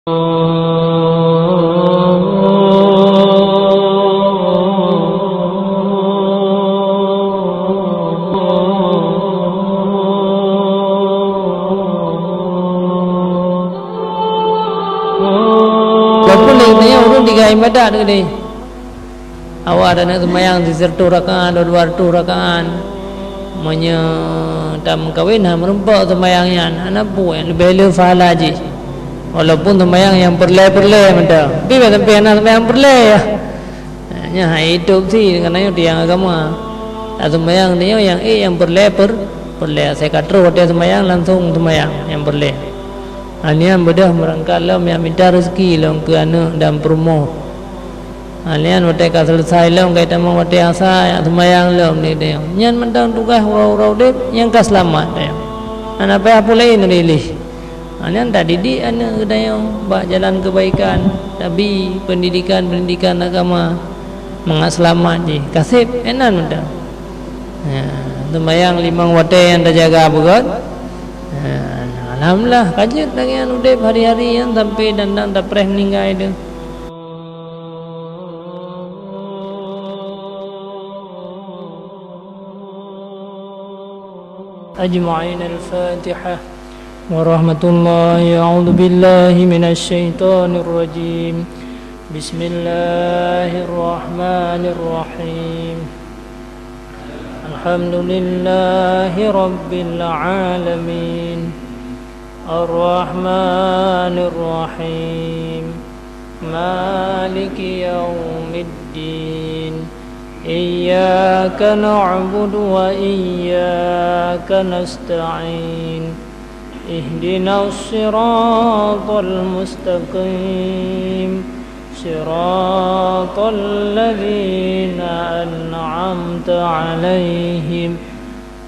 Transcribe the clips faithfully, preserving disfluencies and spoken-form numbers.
Walaupun lé geutanyoe ureuëng tinggai ibadat tadi. Awak ada nak sembahyang sireutôh rakaat, dua, dua reutôh rakaat. Meunyoe tameukawen, ha, meureumpok sembahyang nyan, hana peue, leubeh le pahala jih. Walaupun sembahyang nyang peureulée-peureulée mantong. Tapi bak sampoe hana sembahyang peureulée, ya. Nyan hai hidup si, karena nyoe tiang agama. Tak sembahyang nyoe nyang ék nyang peureulée per-, peureulée. Asai ka troh watée sembahyang, langsung sembahyang nyang peureulée. Anian beudôh meurangkat lom nyang mita rezeki lom keu aneuëk dan peurumoh. Anian watée ka seuleusoe lom, ka tamong watée asa, jak sembahyang lom di dayong. Nyan mantong tugaih uroe-uroe udeb nyang ka seulamat dayong. Hana payah peue laén dilih. Nyan tadidik aneuëk geutanyoe bak jalan keubaikan, tabi peundidikan-peundidikan agama, mangat seulamat jih. Kaseb, inan mantong. Ya, sembahyang limong watée nyang tajaga beugét. Ya, alhamdulillah, ka jeuet lagée nyan udeb hari-hari nyan sampai dan, dan tapreh meuninggai deuh. أجمعين. الفاتحة. ورحمة الله. أعوذ بالله من الشيطان الرجيم. بسم الله الرحمن الرحيم. الحمد لله رب العالمين. الرحمن الرحيم. مالك يوم الدين. إياك نعبد وإياك نستعين. اهدنا الصراط المستقيم. صراط الذين أنعمت عليهم.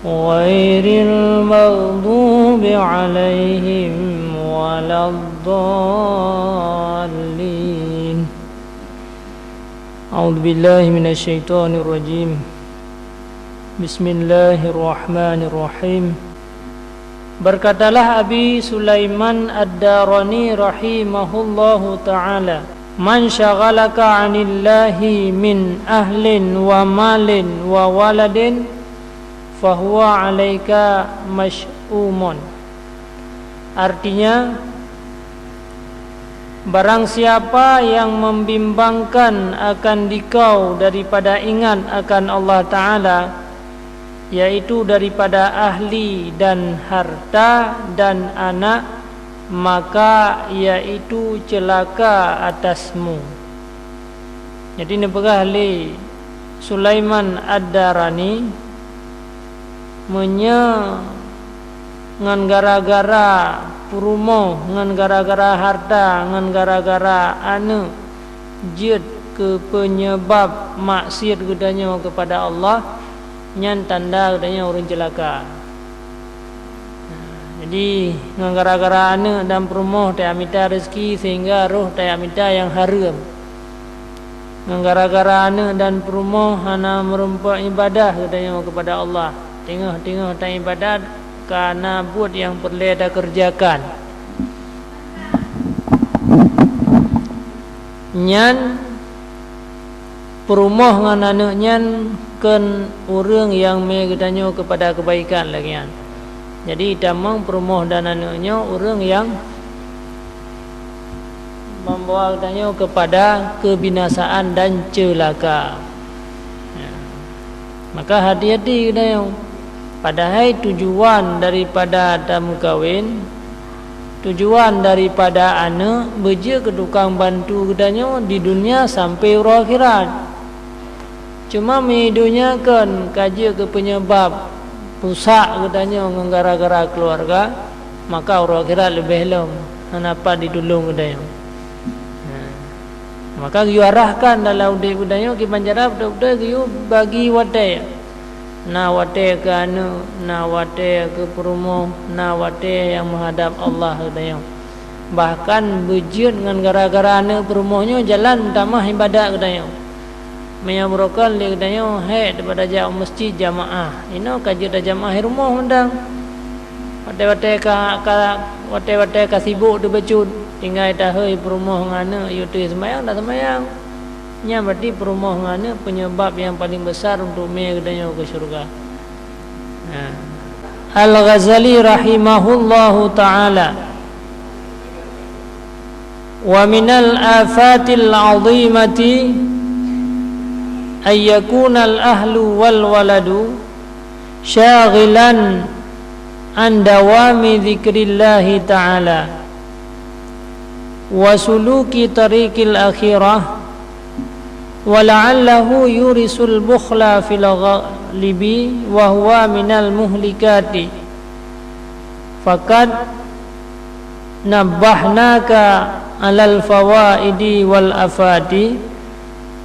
غير المغضوب عليهم ولا الضالين. أعوذ بالله من الشيطان الرجيم. بسم الله الرحمن الرحيم. Berkatalah Abi Sulaiman Ad-Darani rahimahullahu ta'ala, "Man syaghalaka 'anillahi min ahlin wa malin wa waladin, fahuwa 'alaika masy'umun." Artinya, barang siapa yang membimbangkan akan dikau daripada ingat akan Allah Ta'ala, yaitu daripada ahli dan harta dan anak, maka yaitu ceulaka atasmu. Jadi neupeugah lé Sulaiman Ad-Darani, meunyoe ngon gara-gara peurumoh, ngon gara-gara harta, ngon gara-gara aneuëk jeuet keu peunyebab maksiat geutanyoe keupada Allah, nyan tanda geutanyoe ureuëng ceulaka. Jadi, ngon gara-gara aneuëk dan peurumoh tajak mita rezeki sehingga roh tajak mita nyang hareuem. Ngon gara-gara aneuëk dan peurumoh hana meurumpok ibadah geutanyoe keupada Allah. Teungoh-teungoh taibadat ka na buet nyang peureulée takeureujakan. Nyan peurumoh ngon aneuëk nyan kon ureuëng nyang mé geutanyoe keupada keubaikan lagée nyan. Jadi, tamong peurumoh dan aneuëk nyoe ureuëng nyang membawa geutanyoe keupada keubinasaan dan ceulaka. Ya. Maka hati-hati geutanyoe. Padahai tujuan daripada tameukawen, tujuan daripada aneuëk beujeuet keu tukang bantu geutanyoe di dunia sampai uroe akhirat. Cuma meunyoe donya kon ka jeuet keu peunyebab rusak geutanyoe ngon gara-gara keuluwarga, maka uroe akhirat leubeh lom hana pat jitulông geutanyoe. Nah, maka geuyue arahkan dalam udeb geutanyoe kiban cara beutôi-beutôi geuyue bagi watée. Na watée keu aneuëk, na watée keu peurumoh, na watée nyang meuhadab Allah geutanyoe. Bahkan beujeuet ngon gara-gara aneuëk peurumoh nyoe jalan tamah ibadat geutanyoe. Meunyoe beurokon lé geutanyoe hék daripada jak u meuseujid jamaah, inoe ka jeuet tajamaah i rumoh mantong. Watée-watée ka, ka, watée-watée ka sibok teuh bacut, Tinggai tahôi peurumoh ngon aneuk, yue teuh seumbahyang, dak seumbahyang. Nyan berarti peurumoh ngon aneuk penyebab nyang paleng besar untuk mé geutanyoe keu syeuruga. Nah. Al-Ghazali rahimahullahu ta'ala, "Wa minal afatil azimati an yakunal ahlu wal waladu syaghilan an dawami dzikrillahi ta'ala wa suluki tariqil akhirah, wa la'allahu yurisul bukhla fil ghalibi wa huwa minal muhlikati. Faqad nabbahnaka alal fawaidi wal afati,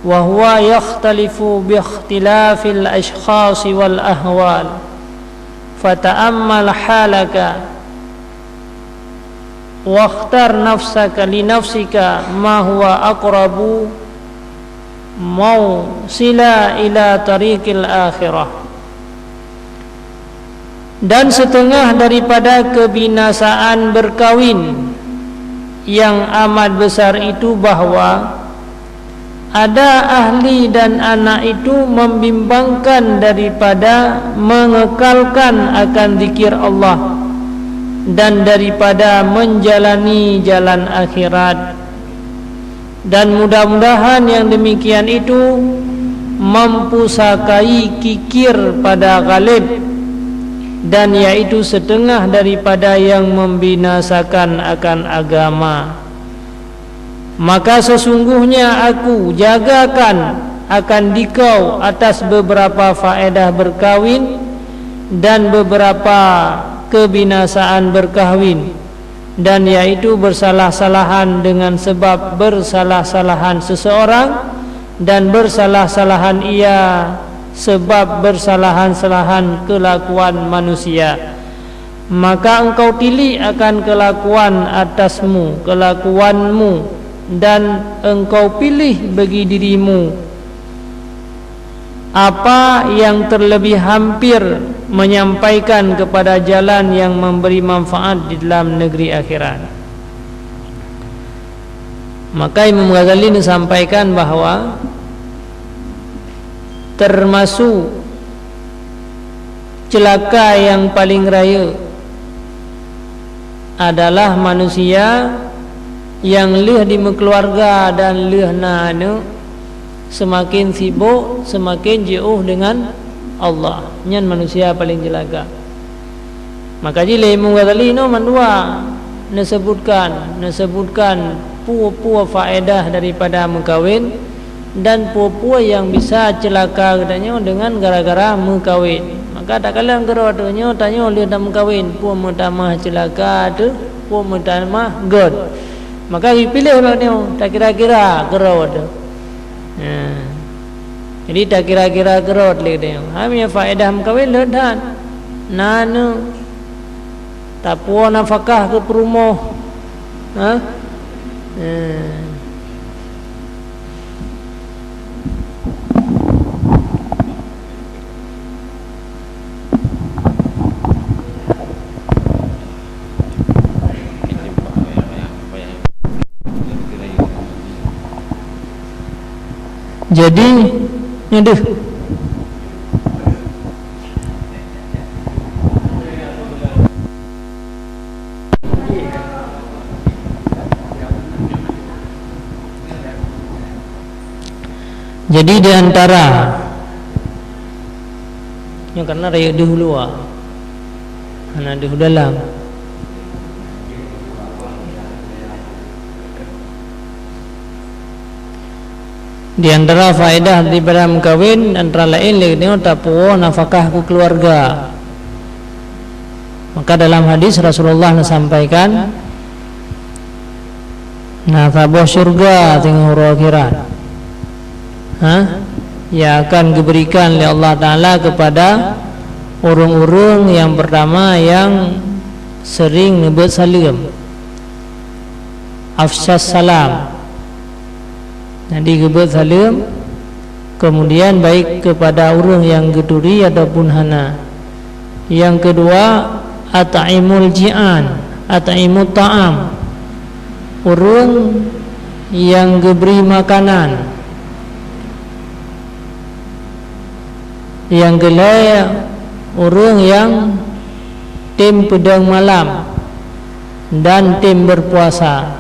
wa huwa yakhtalifu bi ikhtilafil ashkhasi wal ahwal. Fata'ammal halaka, wakhtar nafsaka li nafsika ma huwa aqrabu mausila ila tariqil akhirah." Dan setengah daripada kebinasaan berkawin yang amat besar itu bahwa ada ahli dan anak itu membimbangkan daripada mengekalkan akan zikir Allah dan daripada menjalani jalan akhirat. Dan mudah-mudahan yang demikian itu mempusakai kikir pada ghalib, dan yaitu setengah daripada yang membinasakan akan agama. Maka sesungguhnya aku jagakan akan dikau atas beberapa faedah berkawin dan beberapa kebinasaan berkahwin, dan yaitu bersalah-salahan dengan sebab bersalah-salahan seseorang, dan bersalah-salahan ia sebab bersalahan-salahan kelakuan manusia. Maka engkau tilik akan kelakuan atasmu, kelakuanmu, dan engkau pilih bagi dirimu apa yang terlebih hampir menyampaikan kepada jalan yang memberi manfaat di dalam negeri akhirat. Maka Imam Ghazali neusampaikan bahwa termasuk ceulaka nyang paleng rayeuk adalah manusia nyang lheueh dimeukeuluwarga dan lheueh na aneuk, seumaken sibok, seumaken jiôh deungon Allah. Nyan manusia paleng ceulaka. Maka jih lé Imam Ghazali nyoe mandua neuseubutkan, neuseubutkan peue-peue faedah daripada meukawen dan peue-peue nyang bisa ceulaka geutanyoe deungon gara-gara meukawen. Maka takalon keudroe teuh nyoe, tanyoe lheueh tameukawen, peue meutamah ceulaka teuh, peue meutamah gét. Maka geupiléh lom nyoe, takira-kira keudroe teuh. Nah. Jadi takira-kira keudroe lé geutanyoe. Ha, meunyoe faedah meukawen lé that. Na aneuk, tapuwoe nafakah keu peurumoh. Ha? Eh. Jadi, nyoe deuh. Jadi, di antara, nyoe karena rayeuk deuh luwa, hana deuh dalam. Di antara faedah daripada meukawen, antara laén lé geutanyoe tapuwoe nafakah keu keuluwarga. Maka dalam hadis Rasulullah neusampaikan, na saboh syurga teungoh uroe akhirat, ha, yang akan geuberikan lé Allah Taala kepada ureuëng-ureuëng yang pertama yang sering neubeuet saleuem. Afsyas salam. Jadi geubeuet saleuem, kemudian baik kepada ureuëng nyang geuturi ataupun hana. Yang kedua, at'imul ji'an, at'imut ta'am. Ureuëng nyang geubri makanan. Nyang keulhée, ureuëng nyang tem peudong malam dan tem beupuasa.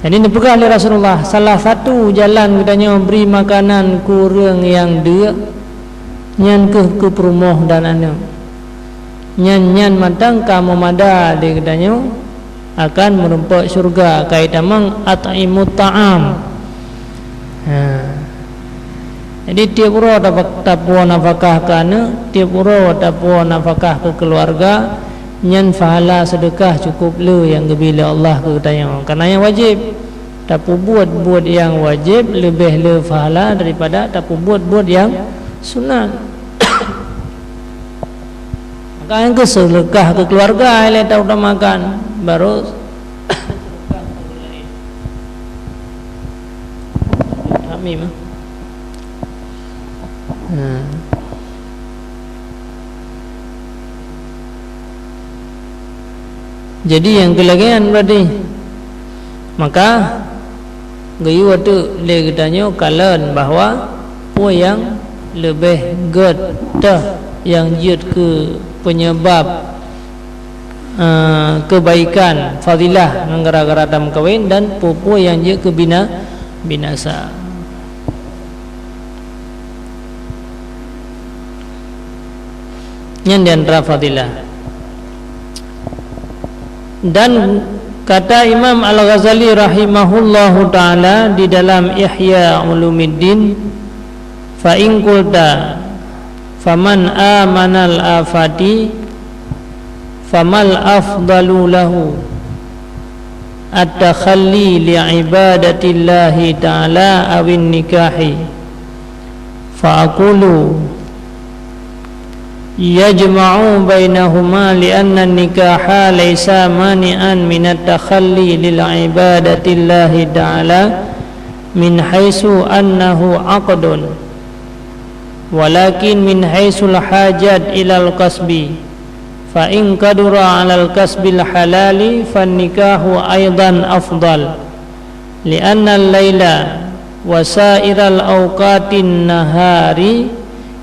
Jadi, neupeugah lé Rasulullah, salah satu jalan geutanyoe bri makanan keu ureuëng nyang deuk, nyan kheueh keu peurumoh dan aneuëk. Nyan, nyan mantong ka meumada lé geutanyoe akan meurumpok syurga, ka itamong at'imut ta'am. Ha. Jadi, tieb uroe tapa-, tapuwoe nafakah keu aneuëk, tieb uroe tapuwoe nafakah keu keuluwarga, nyan pahala seudeukah cukup le nyang geubri lé Allah keu geutanyoe. Kareuna nyang wajéb, tapeubuet buet nyang wajéb leubeh le pahala daripada tapeubuet buet nyang sunat. Maka nyang keu seudeukah keu keuluwarga ilée tautamakan, baru Hamim, eh. Ha. Jadi nyang keulagée nyan berarti. Maka geuyue teuk lé geutanyoe kalon bahwa peue nyang leubeh gét teuh nyang jeuet keu peunyeubab, eh, keubaikan, fadilah ngon gara-gara tameukawen dan peue-peue nyang jeuet keu bina-, binasa. Nyan di antara fadilah. Dan kata Imam Al-Ghazali rahimahullahu ta'ala di dalam Ihya Ulumuddin, "Fa in qulta, faman amanal afati, famal afdalu lahu, at-takhalli li ibadatillahi ta'ala awin nikahi?" Fa aqulu, yajma'u bainahuma, li'anna nikaha laisa mani'an minat takhalli lil ibadatillahi ta'ala min haitsu annahu aqdun, walakin min haitsul hajat ilal kasbi. Fa in qadura alal kasbil halali, fan nikahu aidan afdal. Li'annal laila wa sa'iral awqatin nahari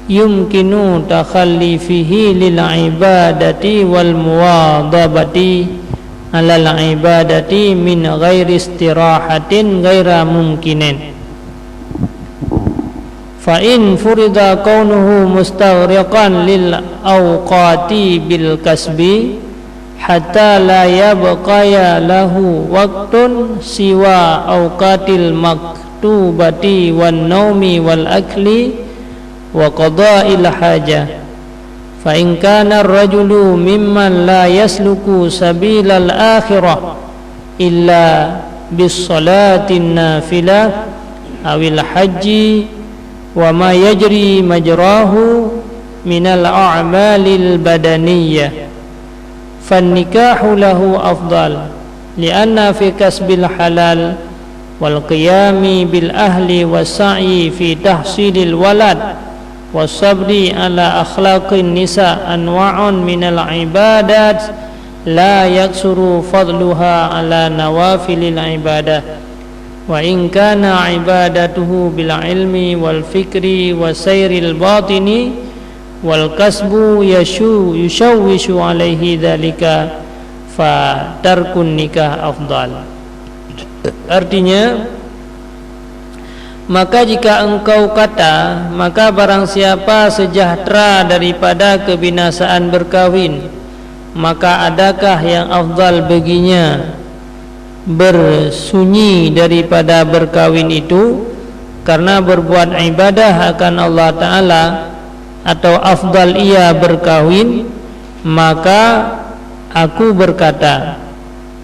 yumkinu takhalli fihi lil ibadati wal muwadhabati alal ibadati min ghairi istirahatin ghaira mumkinin. Fa in furida kaunuhu mustaghriqan lil awqati bil kasbi, hatta la yabqaya lahu waqtun siwa awqatil maktubati wan naumi wal akli wa qada'il hajah. Fa in kana ar-rajulu mimman la yasluku sabilal akhirah illa bis salatin nafilah awil hajji wa ma yajri majrahu minal a'malil badaniyah, fan nikahu lahu afdal, li'anna fi kasbil halal wal qiyami bil ahli was sa'yi fi tahsilil walad was sabri ala akhlaqin nisa anwa'un minal ibadat la yaksuru fadluha ala nawafilil ibadah. Wa in kana ibadatuhu bil ilmi wal fikri wa sairil batini wal kasbu yashu-, yushawwishu alaihi dzalika, fa tarkun nikah afdal. Artinya, maka jika engkau kata, maka barang siapa sejahtera daripada kebinasaan berkawin, maka adakah yang afdal baginya bersunyi daripada berkawin itu, karena berbuat ibadah akan Allah Ta'ala, atau afdal ia berkawin, maka aku berkata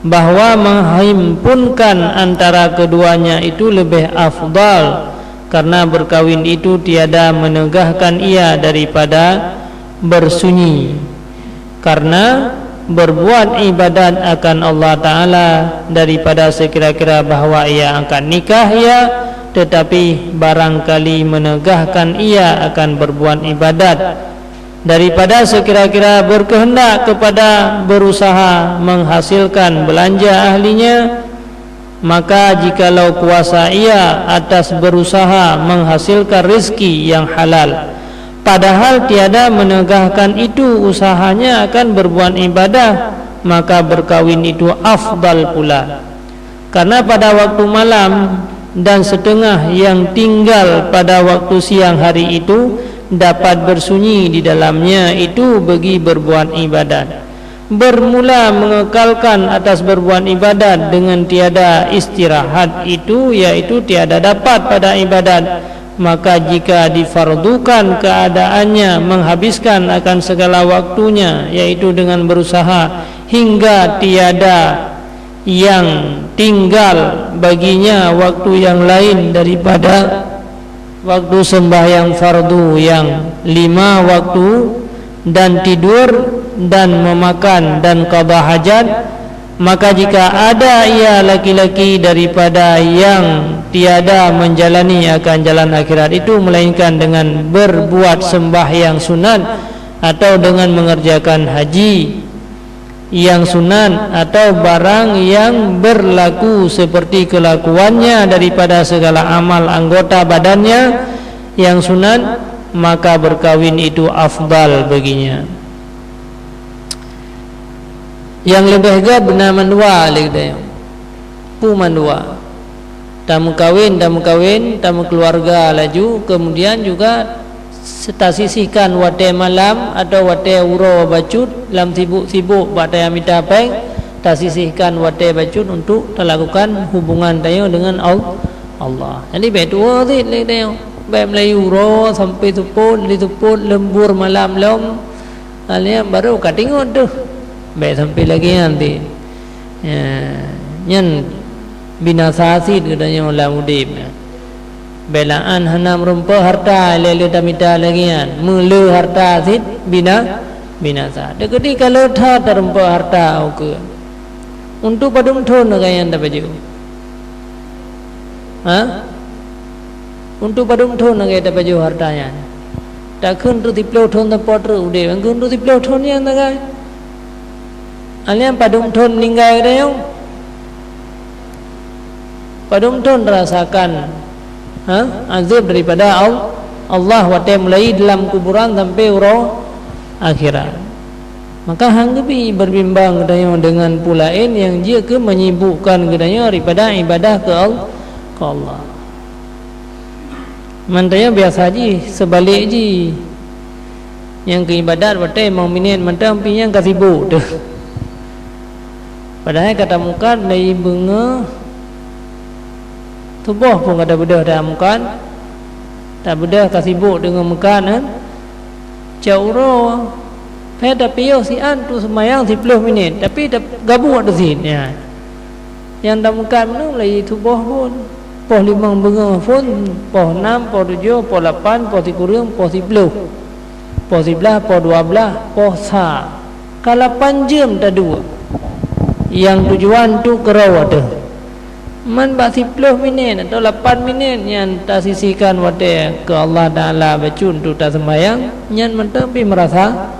bahwa menghimpunkan antara keduanya itu lebih afdal, karena berkawin itu tiada menegahkan ia daripada bersunyi. Karena berbuat ibadat akan Allah Ta'ala daripada sekira-kira bahwa ia akan nikah ia, tetapi barangkali menegahkan ia akan berbuat ibadat daripada sekira-kira berkehendak kepada berusaha menghasilkan belanja ahlinya, Maka jikalau kuasa ia atas berusaha menghasilkan rezeki yang halal, padahal tiada menegahkan itu usahanya akan berbuat ibadah, maka berkawin itu afdal pula. Karena pada waktu malam dan setengah yang tinggal pada waktu siang hari itu dapat bersunyi di dalamnya itu bagi berbuat ibadat. Bermula mengekalkan atas berbuat ibadat dengan tiada istirahat itu, yaitu tiada dapat pada ibadat, maka jika difardukan keadaannya menghabiskan akan segala waktunya, yaitu dengan berusaha hingga tiada yang tinggal baginya waktu yang lain daripada waktu sembahyang fardu yang lima waktu, dan tidur, dan memakan, dan qada hajat, maka jika ada ia laki-laki daripada yang tiada menjalani akan jalan akhirat itu melainkan dengan berbuat sembahyang sunat atau dengan mengerjakan haji yang sunat atau barang yang berlaku seperti kelakuannya daripada segala amal anggota badannya yang sunat, maka berkawin itu afdal baginya. Yang lebih gét beuna mandua lé geutanyoe. Peue mandua? Tameukawen, tameukawen, tameukeuluwarga laju, keumudian juga tasisihkan watée malam atawa watée uroe bacut lam sibok-sibok bak taya mita péng, tasisihkan watée bacut untuk talakukan hubungan tanyoe deungon Al-, Allah. Jadi bék tuwoe cit lé tanyoe. Bék meulayeue uroe sampoe seupôt, lé seupôt leumbur malam lom. Alia baru ka tingot teuh. Bék sampoe lagée nyan cit. Ya, nyan binasa cit geutanyoe lam udeb nyan. Beulaan hana meurumpok harta lé-lé tamita lagée nyan. Meulé harta cit bina-, binasa. Teukeudi ka lheueh that tarumpok harta ukeue. Untuk padum thon lagée nyan tapajoh? Ha? Untuk padum thon lagée tapajoh harta nyan? Takheun untuk siploh thon teupot treuk udeb, kheun untuk siploh thon nyan sagai. Aleueng padum thon meuninggai geutanyoe? Padum thon rasakan, ha, azab daripada Al-, Allah watée mulai dalam kuburan sampai uroe akhirat. Maka hang geubi berbimbang geutanyoe deungon peue laén nyang jeuet keu menyibukkan geutanyoe daripada ibadah keu Al-, keu Allah. Mantanya biasa jih, seubalik jih. Nyang keu ibadat watée limong minét mantong pih nyang ka sibok teuh. Padahai ka tameukat dari beungoh suboh pun ka tabeudôh tameukat, tabeudôh ka sibok deungon meukat nyan. Cok uroe, phe tapiôh siat tu seumayang siploh minét, tapi ta-, gabuk ateueh sit nyan. Nyang tameukat meunyoe mulai suboh phon, poh limong beungoh phon, poh nam, poh tujoh, poh lapan, poh sikureueng, poh siploh, poh siblaih, poh dua blaih, poh sa. Ka lapan jeuem taduek. Nyang tujuan tu keurau ateueh. Man bak siploh minét atau lapan minét nyan tasisihkan watée keu Allah Taala bacut untuk taseumayang, nyan mantong pih meurasa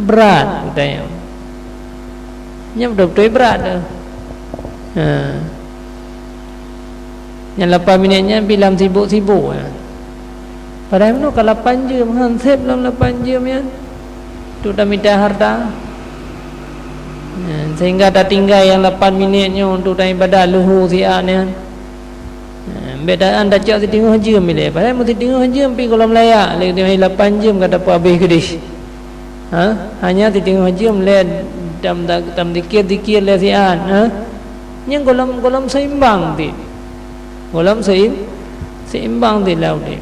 brat geutanyoe. Nyan beutôi-beutôi brat tu. Ha. Nyang lapan minét nyan pih lam sibok-sibok. Padahai meunyoe ka lapan jeuem, han sép lam lapan jeuem nyan untuk tamita harta. Nyan, sehingga tatinggai nyang lapan minét nyoe untuk taibadat luho siat nyan. Nyan, bék ta-, an tacok siteungoh jeuem ilée. Padahai meusiteungoh jeuem pih gohlom layak, lé lapan jeuem ka tapeuhabéh keudeh. Ha? Hanya siteungoh jeuem lé tam, tam zikir-zikir lé siat, ha? Nyan gohlom, gohlom seimbang cit. Gohlom seim-, seimbang cit lam udeb.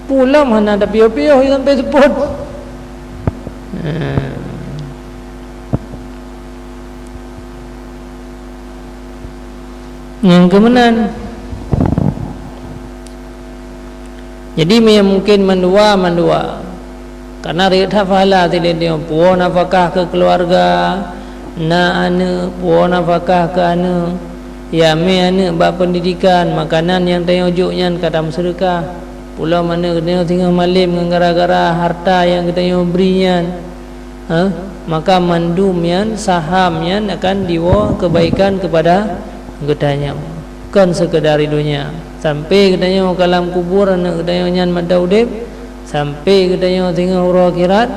Peue lom hana tapiôh-piôh sampai seupôt. Ha. Nyang keu meunan. Jadi, meunyoe mungken mandua, mandua. Karena rhot that pahala sideh nyoe, puwoe nafakah keu keuluwarga, na aneuëk, puwoe nafakah keu aneuëk, ya mé aneuëk bak peundidikan, makanan nyang tanyoe jok nyan ka tameuseudeukah. Peue lom aneuëk geutanyoe singoh malém ngon gara-gara harta nyang geutanyoe bri nyan. Ha? Maka mandum nyan, saham nyan akan diwoe keubaikan keupada geutanyoe. Kon seukeudar di donya. Sampai geutanyoe ka lam kubur, aneuëk geutanyoe nyan mantong udeb, sampai geutanyoe singoh uroe akhirat,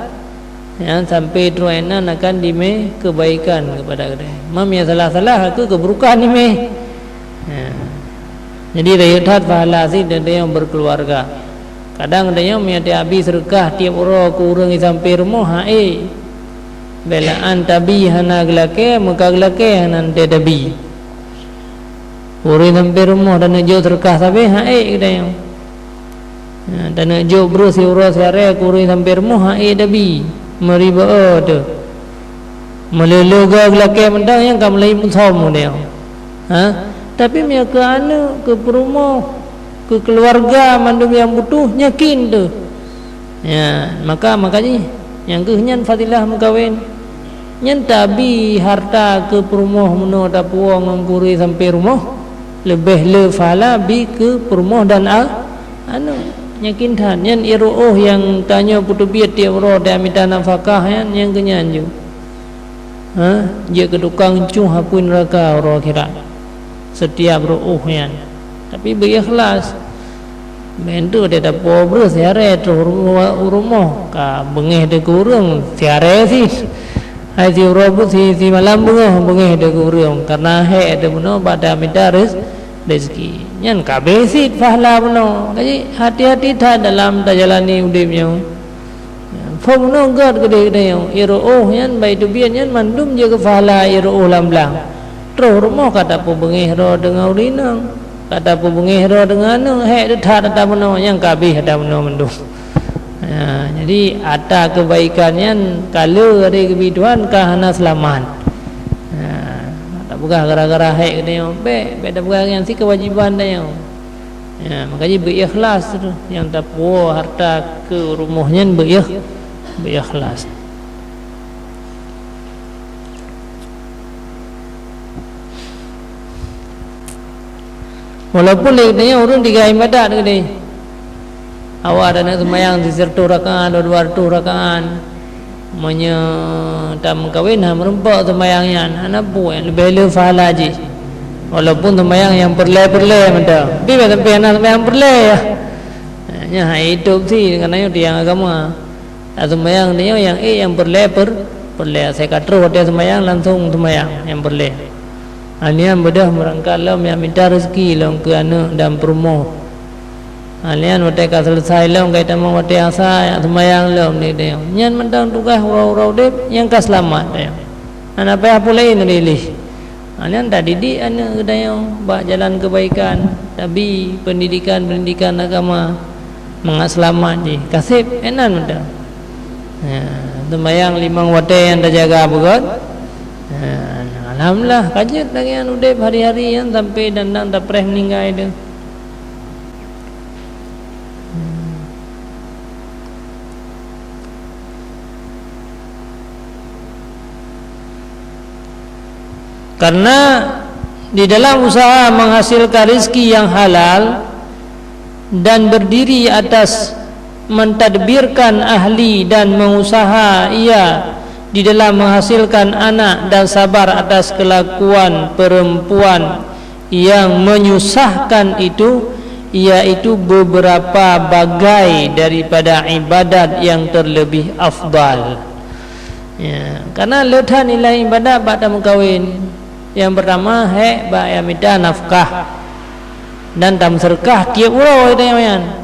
nyan sampai trok inan akan dimé keubaikan keupada geutanyoe. Mam nyang salah-salah, aku keuburukan dimé. Ya. Jadi, rayeuk that pahala sit geutanyoe beukeuluwarga. Kadang geutanyoe meunyo tabi seudeukah tieb uroe keu ureuëng nyang sampai rumoh, ha ék. Beulaan tabi hana geulakée, meuka geulakée hana teuh tabi. Ureuëng sampai rumoh taneuk jok seudeukah sabe, ha ék geutanyoe. Ha, taneuk jok breueh siuroe siarée keu ureuëng sampai rumoh, ha ék tabi. Meuri beu-o teuh. Meuleueh-leueh goe geulakée mantong nyang ka meulayeue musöm geutanyoe. Ha? Tapi meunyo keu aneuëk, keu peurumoh, keu keuluwarga mandum nyang butuh, yakin teuh. Ya, maka, maka jih, nyang kheueh nyan fadilah meukawen. Nyan tabi harta keu peurumoh meunoe tapuwoe ngon keu ureuëng sampai rumoh, leubeh le pahala bi keu peurumoh dan a-, aneuëk. Yakin that, nyan iruôh nyang tanyoe peuteubiet tieb uroe tamita nafakah nyan, nyang kheueh nyan ju. Ha? Jeuet keu tukang cuh apui neuraka uroe akhirat. Setiap ruôh nyan. Tapi beu ikhlas. Meuntreuk deh tapuwoe breueh siarée troh u rumoh, ka beungéh deh keu ureuëng siarée sit. Hai siuroe bu-, si, simalam beungoh beungéh deh keu ureuëng, kareuna hék deh bunoe bak tamita rez-, rezeki. Nyan ka abéh sit pahala bunoe. Kaji hati-hati that dalam tajalani udeb nyoe. Phom nyoe gét keudeh geutanyoe, iruôh nyan bak teubiet nyan mandum jeuet keu pahala iruôh lam blang. Troh rumoh ka tapeubeungéh droe deungon ureuëng inong, ka tapeubeungéh droe deungon aneuëk, hék teuh that ata bunoe nyang ka abéh ata bunoe mandum. Ya, jadi ata keubaikan nyan ka le até geubi Tuhan ka hana seulamat. Ya, tapeugah gara-gara hék geutanyoe, bék, bék tapeugah nyan sit keuwajéban tanyoe. Ya, maka jih beu ikhlas tu, nyang tapuwoe harta keu rumoh nyan beu ikh-, beu ikhlas. Walaupun lé geutanyoe ureuëng tinggai ibadat keudeh. Awak ada nak sembahyang sireutôh rakaat, dua, dua reutôh rakaat. Meunyoe tameukawen hana meurumpok seumayang nyan, hana peue, leubeh le pahala jih. Walaupun seumayang nyang peureulée-peureulée mantong. Tapi bak sampoe hana seumayang peureulée, ya. Nyan hai itôb sit, kareuna nyoe tiang agama. Seumayang nyoe nyang ék nyang peureulée-, per-, peureulée. Asai ka troh watée seumayang, langsong seumayang nyang peureulée. Nyan beudôh meurangkat lom nyang mita rezeki lom keu aneuëk dan peurumoh. Ha, nyan watée ka seuleusai lom, ka jitamong watée asa, jak seumayang lom di tanyoe. Nyan mantong tugaih uroe-uroe udeb nyang ka seulamat tanyoe. Hana payah peue laén dilih. Ha, nyan tadidik aneuëk geutanyoe bak jalan keubaikan, tabi peundidikan-peundidikan agama, mangat seulamat jih. Ka seb, inan mantong. Ya, seumayang limong watée nyang tajaga beugét. Ya, alhamdulillah, ka jeuet lagée nyan udeb hari-hari nyan sampai dan-dan tapreh meuninggai teuh. Karena di dalam usaha menghasilkan rezeki yang halal dan berdiri atas mentadbirkan ahli dan mengusaha ia di dalam menghasilkan anak dan sabar atas kelakuan perempuan yang menyusahkan itu, yaitu beberapa bagai daripada ibadat yang terlebih afdal. Ya, karena le that nilai ibadat bak tameukawen. Nyang peurtama, hék bak nyang mita nafkah dan tameuseudeukah tieb uroe tanyoe nyan.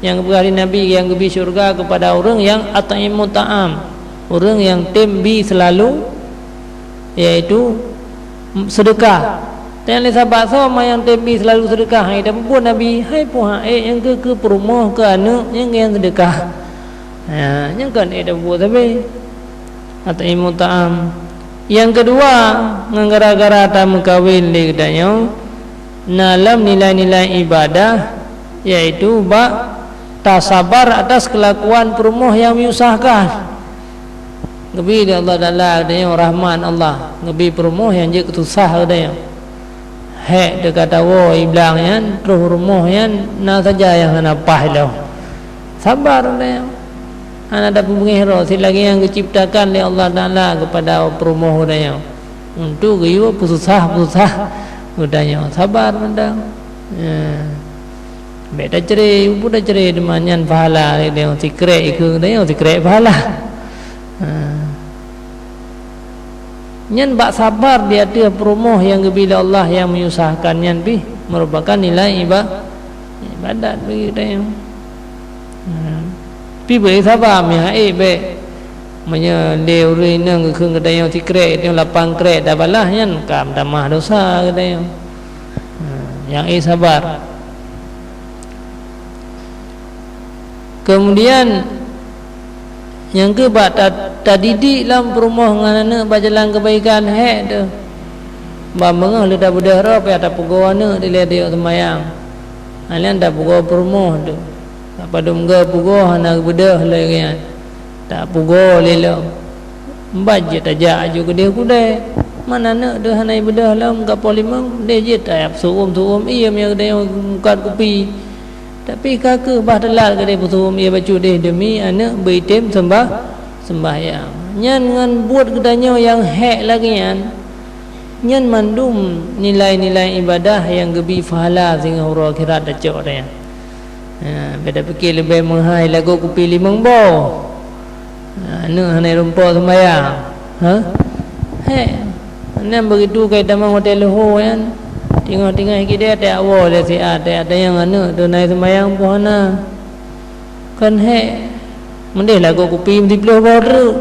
Nyang geupeugah lé Nabi, nyang geubi syeuruga keupada ureuëng nyang at'imut ta'am, ureuëng nyang tem bi seulalu, yaitu seudeukah. Dan lé sabab soe ma nyang tem bi seulalu seudeukah, hai tapeubuet Nabi, hai puha ék nyang keu, keu peurumoh, keu aneuëk, nyang nyan seudeukah. Ha, nyang kon ék tapeubuet sabe. At'imut ta'am. Nyang keudua, ngon gara-gara tameukawen lé geutanyoe, na lom nilai-nilai ibadah, yaitu bak tasabar atas keulakuan peurumoh nyang meusahkan. Geubi lé Allah Taala geutanyoe rahmat Allah, geubi peurumoh nyang jeuet keu susah geutanyoe. Hék teuka tawoe i blang nyan, troh rumoh nyan na saja nyang hana paih lom. Sabar geutanyoe. Hana tapeubeungéh droe, sit lagée nyang geucebtakan lé Allah Taala keupada peurumoh geutanyoe. Untuk geuyue peususah-peususah Geutanyoe sabar mantong. Ya. Bèk tacre, peue tacre teuma nyan pahala lé geutanyoe sikrek, ikeu geutanyoe sikrek pahala. Ha. Nyan bak sabar di ateueh peurumoh nyang geubri lé Allah nyang menyusahkan nyan pih meurupakan nilai iba-, ibadat bagi geutanyoe. Ha. Pih beu saba meuhai bèk. Meunyoe lé ureueng inong geukheun geutanyoe sikrek, geutanyoe lapan krek tabalah nyan ka meutamah dosa geutanyoe. Ha, nyang ék sabar. Keumudian, nyang keu bak ta-, tadidik lom peurumoh ngon aneuk bak jalan keubaikan hék teuh. Ban beungoh lé tabeudôh droe payah tapeugoe aneuk dilèe tayue seumayang. Nyan tapeugoe peurumoh teuh. Padum goe peugoe hana geubeudôh lé nyan. Tapeugoe lé lom. Ban jeuet tajak aju keudeh kudée. Man aneuk teuh hana ibeudôh lom ka poh limong, deh jeuet tajak peusu'um-su'um ié meunyoe geutanyoe meukat kupi. Tapi ka keuh bah teulat geutanyoe peusu'um ié bacut deh deumi aneuk beu item seumbah-, seumbahyang. Nyan ngon buet geutanyoe nyang hék lagée nyan, nyan mandum nilai-nilai ibadah nyang geubi pahala singoh uroe akhirat tacok nyan. Ha, beda pike leubeh meuhai lagoe kupi limong boh. Ha, aneuk hana rumpok seumayang. Ha? Hék. Nyan begitu ka itamong watée leuho nyan. Teungoh-teungoh keudeh tajak woe lé siat, tajak tanyong aneuk teuh na seumayang peue hana. Kon hék. Meudeh lagoe kupi siplôh boh treuk.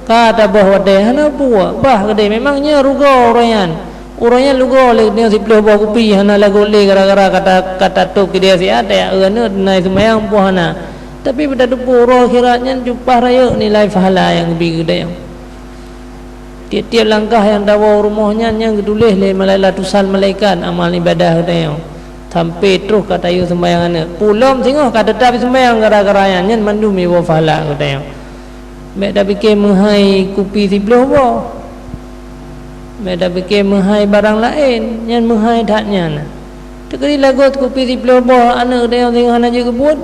Ka taboh watée hana peue. Bah keudeh memang nyoe rugoe uroe nyan. Uroe nyan lugoe lé nyoe siplôh boh kupi hana lagot lé gara-gara ka ta-, ka tatôb keudeh siat, tajak eu aneuk na seumayang peue hana. Tapi beutateupeue uroe akhirat nyan cupa rayeuk nilai pahala nyang geubi geutanyoe. Tieb-tieb langkah nyang tawoe u rumoh nyan, nyan geutuléh lé malai-, ratusan malaikat amal ibadah geutanyoe. Sampai troh ka tayue seumayang aneuk. Peue lom singoh ka teutap seumayang gara-gara nyan, nyan mandum iwoe pahala geutanyoe. Bèk tapike meuhai kupi siplôh boh. Bèk tapike meuhai barang laén, nyan meuhai that nyan. Teukeudi lagot kupi siplôh boh aneuk geutanyoe singoh hana jeuet geubuet,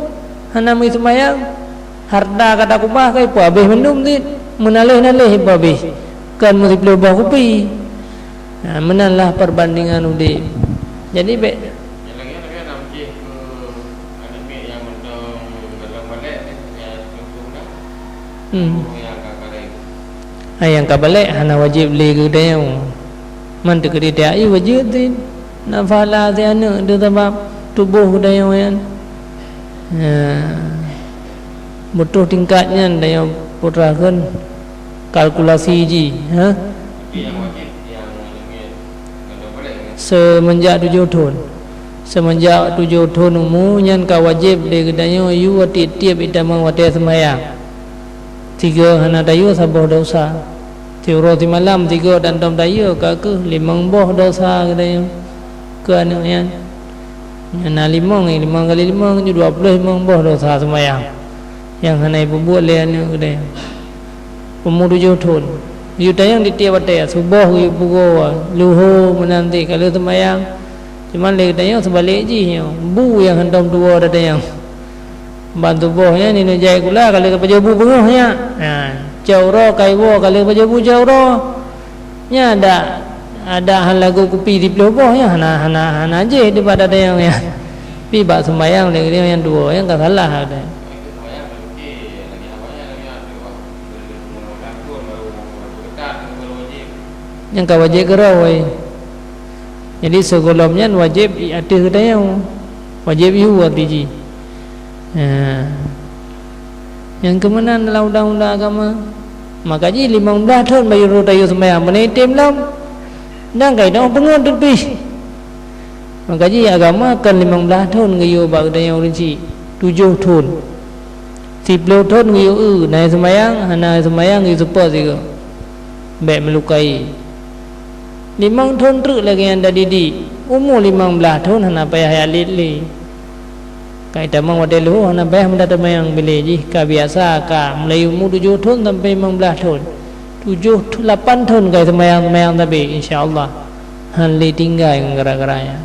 hana meuseumayang, hareuta ka takubah ka ipeuhabéh mandum cit, meunaléh-naléh ipeuhabéh, kon meusiplôh boh kupi. Nah, meunan lah perbandingan udeb. Jadi bèk. Nyang lagèe nyan na jih keu aneuk miet nyang mantong golom balek, nyang contoh na. Hmm. Nyang ka balek. Hai nyang ka balek hana wajéb lé keu geutanyoe. Man teukeudi tajak eu wajéb cit. Na pahala si aneuk teuh sabab tuboh geutanyoe nyan. Ya. Beutôi tingkat nyan tanyoe putra kheun kalkulasi jih, ha? Seumeunjak tujoh thon. Seumeunjak tujoh thon umu nyan ka wajéb lé geutanyoe yue tieb-tieb itamong watée seumayang. Tiga hana tayue saboh desya. Siuroe simalam tiga dan tom tayue ka keuh limong boh desya geutanyoe keu aneuk nyan. Nyan na limong, limong kali limong, dua ploh limong boh desya seumayang nyang hana ipeubuet lé aneuk geutanyoe. Umu tujoh thon. Yue tanyong di tieb watée, suboh geuyue pugoe, leuho meunan cit ka lheueh seumayang. Cuman lé geutanyoe seubalek jih nyoe, bu nyang hantom tuwoe tatanyong. Ban tuboh nyan, nyoe jai kula ka lheueh pajoh bu beungoh nyan. Ha, cok uroe kai woe ka lheueh pajoh bu cok uroe. Nyan adak, adak han lagoe kupi siplôh boh nyan hana, hana, hana jih dipat tatanyong nyan. Pi bak seumayang lé geutanyoe nyan tuwoe, nyan ka salah geutanyoe. Nyang ka wajéb keudroe. Jadi sigohlom nyan wajéb i ateueh geutanyoe. Wajéb yue ateueh jih. Nah. Nyang keumeunan dalam undang-undang agama. Maka jih limong blaih thon baru tayue seumayang, meunan item lom. Dan ka item peungeut teupih. Maka jih agama kon limong blaih thon geuyue bak geutanyoe ureueng chik, tujoh thon. Siplôh thon geuyue eu, na seumayang, hana seumayang geuyue seupôt sigoe. Bèk meulukai. Limong thon treuk lagèe nyang tadidik, umu limong blaih thon hana payah jak lét lé. Ka itamong watèe leuhô hana payah meudat teumayang bilé jih ka biasa ka mulai umu tujoh thon sampoe limong blaih thon. Tujoh, lapan thon ka seumayang-seumayang sabe, insya Allah. Han lé tinggai ngon gara-gara nyan.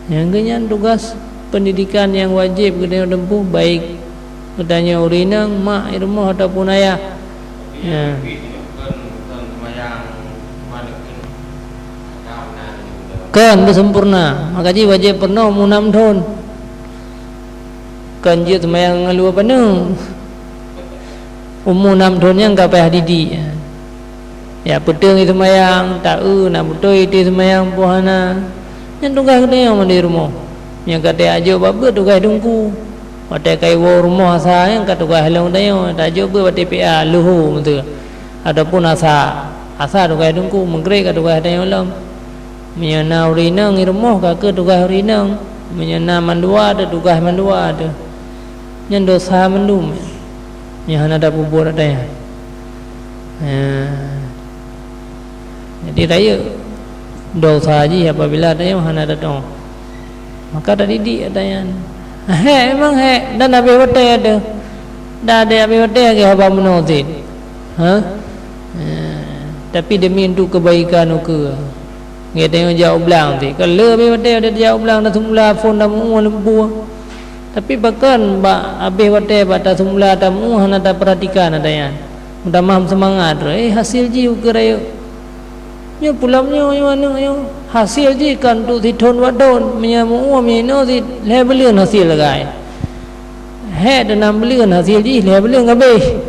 Nyang keu nyan tugaih peundidikan nyang wajéb geutanyoe teumpuh, baik geutanyoe ureueng inong, mak i rumoh ataupun ayah. Nah. Bukan, bukan sembahyang, cuma dekat. Agam nan. Kon beusempurna, maka jih wajéb peurunoe umu nam thon. Kon jeuet seumayang ngon luwa paneuk. Umu nam thon nyan ka payah didik. Ya, peuteueng seumayang, taeu, na beutôi ité seumayang, peue hana. Nyan tugaih geutanyoe mandum di rumoh. Nyang ka tajak jok bak beuet tugaih teungku. Watée ka iwoe rumoh asa nyan ka tugaih lom tanyoe, tajak beuet bak T P A, luho meuteue. Ataupun asa, asa tugaih teungku, meugreb ka tugaih tanyoe lom. Meunyoe na ureueng inong i rumoh, ka keuh tugaih ureueng inong. Meunyoe na mandua teuh, tugaih mandua teuh. Nyan desya mandum nyang hana tapeubuet ata nyan. Nah, jadi rayeuk desya jih apabila ata nyan hana tatu'oh. Maka tadidik ata nyan. Hék, memang hék, dan habéh watée teuh. Dan habéh watée lagée haba meunoe cit. Ha? Eh, tapi demi untuk kebaikan ukeue. Geutanyoe jak u blang cit. Ka lheueh habéh watée tajak u blang, taseumula phon, tameu'ue lam buah. Tapi pakon bak habéh watée bak taseumula tameu'ue hana tapeuratikan ata nyan. Meutamah seumangat, eh, hasé jih ukeue rayeuk. Nyoe pulam nyoe, nyoe aneuk nyoe, hasé jih kan untuk sithon dua thon, meunyoe meu'ue meuinoe cit lhée buleuen hasé lagée. Hék teuh nam buleuen, hasé jih lhée buleuen habéh.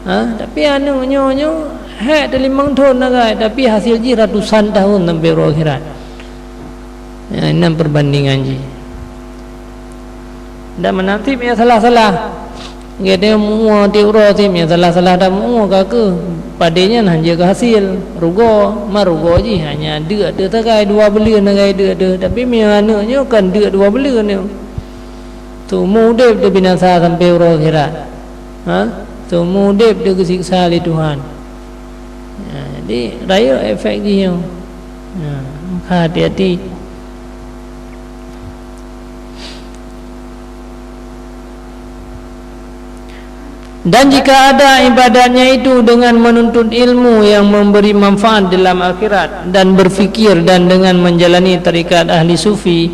Ha, tapi aneuk nyoe, nyoe hék teuh limong thon lagée, tapi hasé jih ratusan tahun sampai uroe akhirat. Ya, nyan perbandingan jih. Dan meunan cit nyang salah-salah. Geutanyoe meu'ue tiep uroe cit nyang salah-salah, dan meu'ue ka keuh. Padé nyan hanjeuet keu hasé, rugoe, ma rugoe jih hanya deuk teuh sagai dua buleuen sagai deuk teuh. Tapi meunyoe aneuk nyoe kan deuk dua buleuen nyoe. Seumeu udeb teuh binasa sampai uroe akhirat. Ha? Seumeu udeb teuh geusiksa lé Tuhan. Ha, jadi rayeuk efek jih nyoe. Ha, maka hati-hati. Dan jika ada ibadatnya itu dengan menuntut ilmu yang memberi manfaat dalam akhirat dan berfikir dan dengan menjalani tarekat ahli sufi,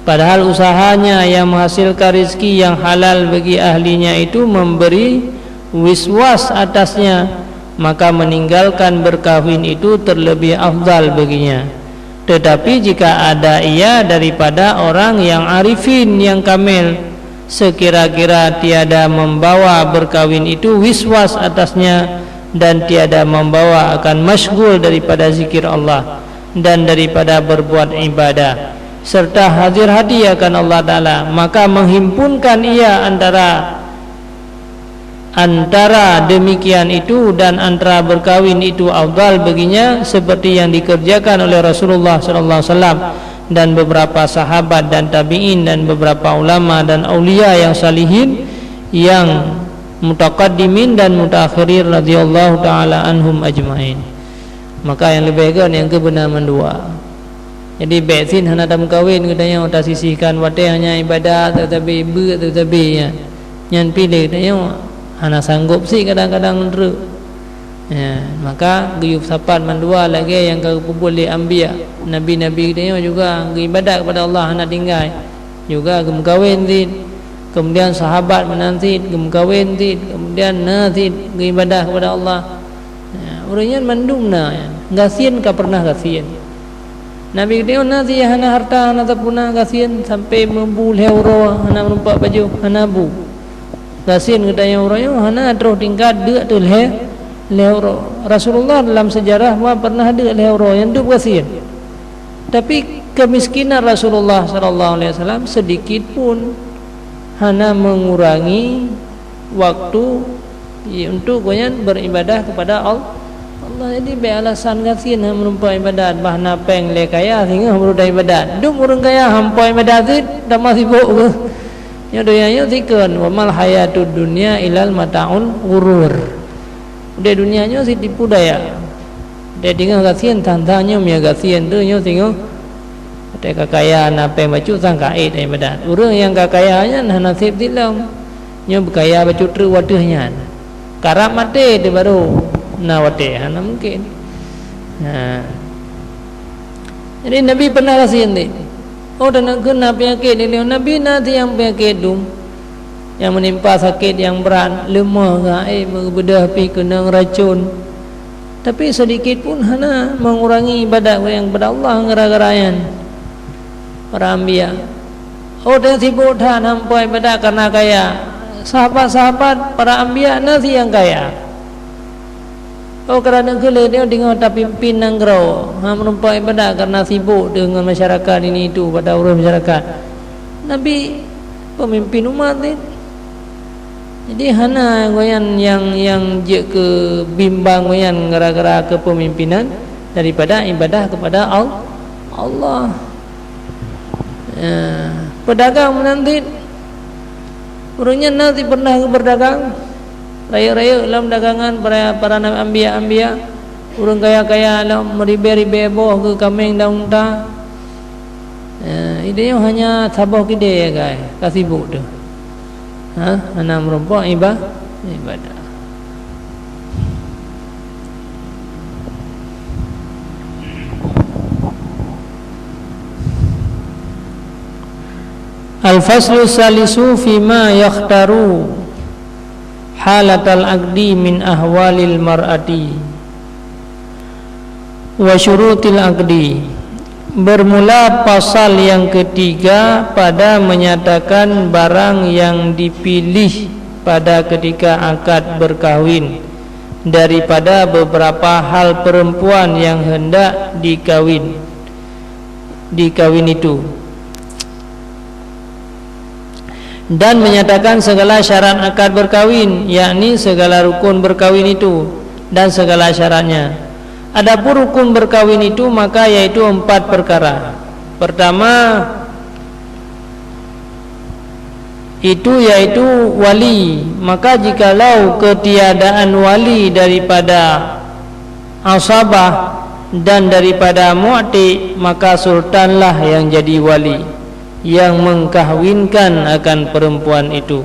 padahal usahanya yang menghasilkan rezeki yang halal bagi ahlinya itu memberi wiswas atasnya, maka meninggalkan berkahwin itu terlebih afdal baginya. Tetapi jika ada ia daripada orang yang arifin yang kamil, sekira-kira tiada membawa berkawin itu wiswas atasnya dan tiada membawa akan masyghul daripada zikir Allah dan daripada berbuat ibadah, serta hadir hati akan Allah Ta'ala, maka menghimpunkan ia antara antara demikian itu dan antara berkawin itu afdal baginya, seperti yang dikerjakan oleh Rasulullah sallallahu alaihi wasallam dan beberapa sahabat dan tabi'in dan beberapa ulama dan aulia yang salihin, yang mutaqaddimin dan mutaakhirin radhiyallahu ta'ala anhum ajma'in. Maka nyang leubeh göt nyang keubeuna mandua. Jadi bék cit hana tameukawen geutanyoe, tasisihkan watée hanya ibadat sabe-sabe, beuet sabe-sabe nyan. Nyan pih lé geutanyoe hana sanggob cit kadang-kadang treuk. Ya, maka geuyue sapat mandua lagée nyang ka geupeubuet lé anbiya, nabi-nabi geutanyoe juga geuibadat kepada Allah hana tinggai. Juga geumeukawen cit. Kemudian sahabat meunan cit geumeukawen cit, kemudian na cit geuibadat kepada Allah. Ya, ureuëng nyan mandum na, gasien ka pernah gasien. Nabi geutanyoe na cit hana harta, hana sapeue na, gasien sampai meubu lhée uroe, hana meurumpak baju, hana bu. Gasien geutanyoe uroe nyoe hana troh tingkat deuk teuh lhée, lhée uroe. Rasulullah dalam sejarah wa pernah deuk lhée uroe nyang dub gasien. Tapi kemiskinan Rasulullah sallallahu alaihi wasallam sedikit pun hana mengurangi waktu untuk gobnyan beribadah kepada Al-, Allah. Jadi bék alasan gasien hana meurumpak ibadat, bah na péng lé kaya singoh baru taibadat. Dum ureuëng kaya hampa ibadat cit, tamah sibok keuh. Nyoe donya nyoe sikon, wa mal hayatud dunya ilal mataul ghurur. Udeb dunia nyoe sit tipu daya. Deh tinggai gasien, than-than nyoe mia gasien tu nyoe singoh. Watée ka kaya na péng bacut sang ka ék ibadat. Ureuëng nyang ka kaya nyan hana seb sit lom. Nyoe beukaya bacut treuk wateueh nyan. Karab maté teuh baru na watée, hana mungken. Ha. Jadi Nabi pernah gasien deh. Oh, dan keu na peunyakét di leueng Nabi na tiang peunyakét dum. Nyang meunimpa sakét nyang brat, leumoh, gaéb, meubeudôh pih keunong racon. Tapi sedikit pun hana mengurangi ibadat gobnyan kepada Allah gara-gara nyan. Para anbiya, oh, dan sibuk that hampa ibadat karena kaya. Sahabat-sahabat para anbiya na si nyang kaya. Oh, karena keu lheueh nyoe deungoe tapimpin nanggroe, ha, meureumpok ibadat karena sibuk deungon masyarakat ini itu, pada urus masyarakat. Nabi pemimpin umat ni. Jadi hana gobnyan nyang, nyang jeuet keu bimbang gobnyan gara-gara kepemimpinan daripada ibadah kepada Al-, Allah. Ya, pedagang meunan cit, ureuëng nyan na cit pernah geupeurdagang, rayeuk-rayeuk lam dagangan para, para anbiya-anbiya, ureuëng kaya-kaya lam meuribée-ribée boh geuh kaméng dan unta. Ya, idéh nyoe hanya saboh kidée ya, guys, ka sibuk tu. Ha, hana meureumpok iba-, ibadah. Al-faslu salisu fima yakhtaru halatal aqdi min ahwalil mar'ati wa syurutil aqdi. Bermula pasal yang ketiga pada menyatakan barang yang dipilih pada ketika akad berkahwin daripada beberapa hal perempuan yang hendak dikawin, dikawin itu, dan menyatakan segala syarat akad berkawin, yakni segala rukun berkawin itu dan segala syaratnya. Adapun rukun berkawin itu, maka yaitu empat perkara. Pertama, itu yaitu wali. Maka jikalau ketiadaan wali daripada asabah dan daripada mu'tiq, maka sultanlah yang jadi wali, yang mengkahwinkan akan perempuan itu.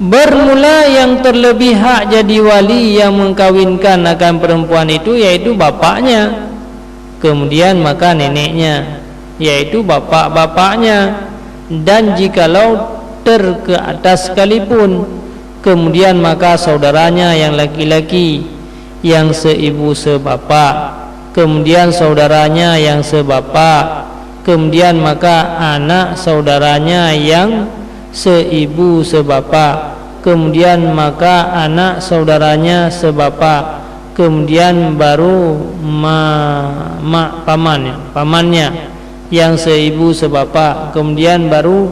Bermula yang terlebih hak jadi wali yang mengkawinkan akan perempuan itu, yaitu bapaknya, kemudian maka neneknya, yaitu bapak-bapaknya, dan jikalau ter ke atas sekalipun, kemudian maka saudaranya yang laki-laki, yang seibu sebapak, kemudian saudaranya yang sebapak, kemudian maka anak saudaranya yang seibu sebapak, kemudian maka anak saudaranya sebapak, kemudian baru ma-, mak paman, pamannya yang seibu sebapak, kemudian baru